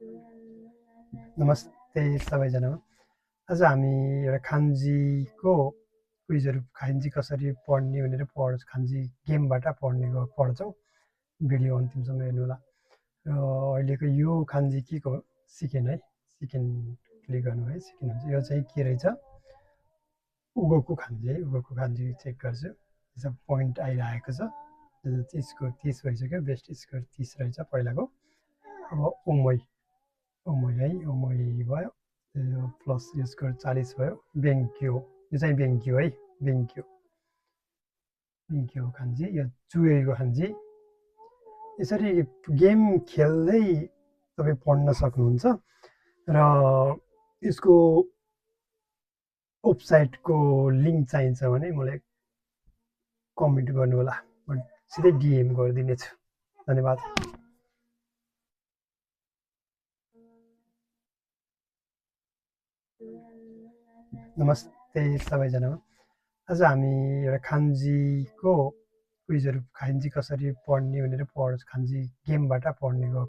नमस्ते सबैजनामा। आज हामी एउटा खान्जीको क्विजहरू खान्जी कसरी पढ्ने भनेर खान्जी गेमबाट पढ्छौँ। भिडियो अन्तिमसम्म हेर्नुहोला। र अहिलेको यो खान्जी के को सिकेन है, सिकेन क्लिक गर्नु है, सिकेन हुन्छ। यो चाहिँ के रहेछ, उगोको खान्जी है, उगोको खान्जी चेक गर्छु। यसमा पोइन्ट आइरहेको छ, 30 भइसक्यो। बेस्ट स्कोर 30 रहेछ पहिलाको। अब उमोई है, उमोई भयो। प्लस यो स्कोर 40 भयो। बेङ्क्यो, यो चाहिँ बेङ्क्यो है, बेङ्क्यो खान्जी। यो चुएको खान्जी। यसरी गेम खेल्दै तपाईँ पढ्न सक्नुहुन्छ र यसको वेबसाइटको लिङ्क चाहिन्छ भने मलाई कमेन्ट गर्नुहोला, म सिधै डिएम गरिदिनेछु। धन्यवाद। नमस्ते सबैजनामा। आज हामी एउटा खान्जीको क्विजहरू खान्जी कसरी पढ्ने भनेर खान्जी गेमबाट पढ्ने